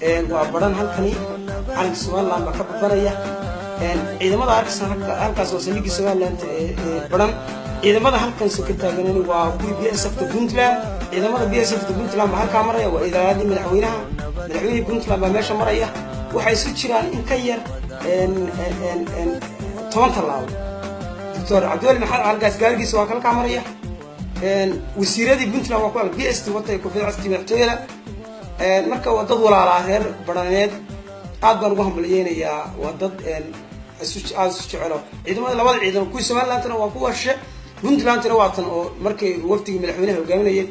Waa Baran, halkani calanka Somaliland baa ka babanaya. Ciidamada arkaysan halkaas waa saldhiggii Somaliland ee Baran. Ciidamada halkan soo ka taaganani waa kuwii BSF ta Puntland. Ciidamada BSF ta Puntland baa halkaa maraya, waa ilaaladii madaxweynaha. Madaxweynihii Puntland baa meesha maraya. Waxay isu jiraan in ka yar 10 tallaabo. Doctor Cabdiweli Maxamed halkaas gaarigiisa waa kalkaa maraya. Wasiiradii Puntland waa kuwa BS T watay, koofiyad casti madaxtooyada. Marka waa dad walaalaa, reer Baraneed aad baan ugu hambaliyeynayaa. Waa dad aada isu jecelo. Ciidamada labada ciidan, kuwii Somalilandna waa kuwa shishe, Puntlandna waa tan oo markay wafdigii madaxweynaha hogaaminayay.